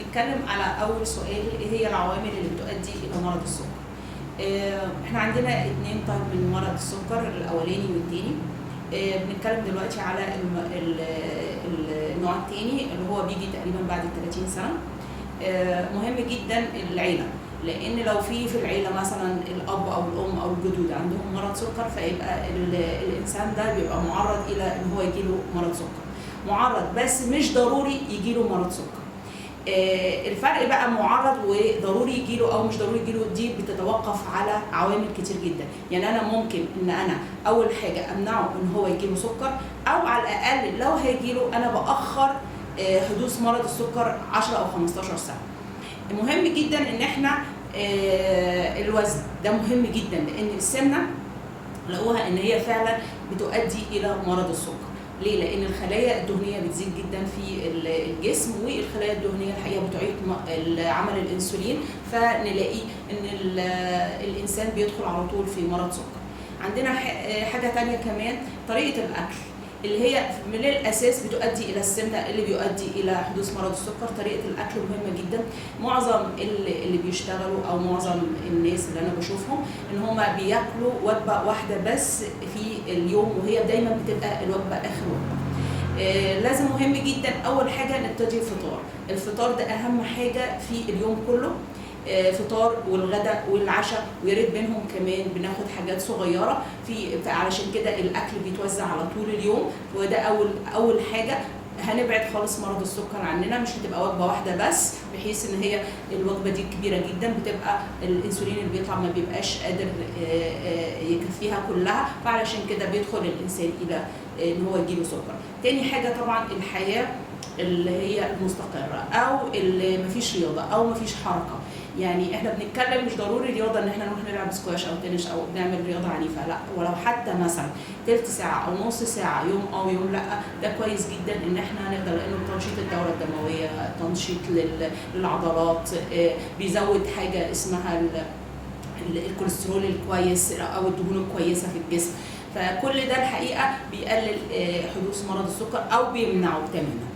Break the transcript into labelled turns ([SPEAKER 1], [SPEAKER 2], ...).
[SPEAKER 1] هنتكلم على اول سؤال، ايه هي العوامل اللي بتؤدي الى مرض السكر؟ احنا عندنا اتنين type من مرض السكر، الاولاني والتاني. بنتكلم دلوقتي على النوع التاني اللي هو بيجي تقريبا بعد ال 30 سنة. مهم جدا العيلة، لان لو في العيلة مثلا الاب او الام او الجدود عندهم مرض سكر، فيبقى الانسان ده بيبقى معرض الى ان هو يجيله مرض سكر. معرض بس مش ضروري يجيله مرض سكر. الفرق بقى معرض وضروري يجيله او مش ضروري يجيله دي بتتوقف على عوامل كتير جدا. يعني انا ممكن ان انا اول حاجة امنعه ان هو يجيله سكر، او على الاقل لو هيجيله انا باخر حدوث مرض السكر 10 او 15 سنة. مهم جدا ان احنا الوزن ده مهم جدا، لان السمنة لقوها ان هي فعلا بتؤدي الى مرض السكر. ليه؟ لان الخلايا الدهنية بتزيد جدا في الجسم، والخلايا الدهنية الحقيقة بتعيق عمل الانسولين، فنلاقي ان الانسان بيدخل على طول في مرض سكر. عندنا حاجة تانية كمان، طريقه الاكل اللي هي من الاساس بتؤدي الى السمنة اللي بيؤدي الى حدوث مرض السكر. طريقه الاكل مهمة جدا. معظم اللي بيشتغلوا او معظم الناس اللي انا بشوفهم ان هما بياكلوا وجبة واحدة بس في اليوم، وهي دايما بتبقى الوجبة اخر وجبة. لازم مهم جدا اول حاجة نبتدي الفطار. الفطار ده اهم حاجة في اليوم كله، فطار والغداء والعشاء، ويا ريت بينهم كمان بناخد حاجات صغيرة في، علشان كده الاكل بيتوزع على طول اليوم. وده اول حاجة هنبعد خالص مرض السكر عننا، مش هتبقى وجبة واحدة بس، بحيث ان هي الوجبة دي كبيرة جدا بتبقى الانسولين اللي بيطلع ما بيبقاش قادر يكفيها كلها، فعلشان كده بيدخل الانسان الى ان هو يجيله سكر. تاني حاجة طبعا الحياة اللي هي المستقره او اللي مفيش رياضة او مفيش حركة. يعني احنا بنتكلم مش ضروري رياضة ان احنا نروح نلعب سكواش او تنس او نعمل رياضة عنيفة، لا، ولو حتى مثلا تلت ساعة او نص ساعة يوم او يوم لا، ده كويس جدا ان احنا هنقدر، لانه تنشيط الدورة الدموية، تنشيط للعضلات، بيزود حاجة اسمها الكوليسترول الكويس او الدهون الكويسة في الجسم. فكل ده الحقيقة بيقلل حدوث مرض السكر او بيمنعه تماما.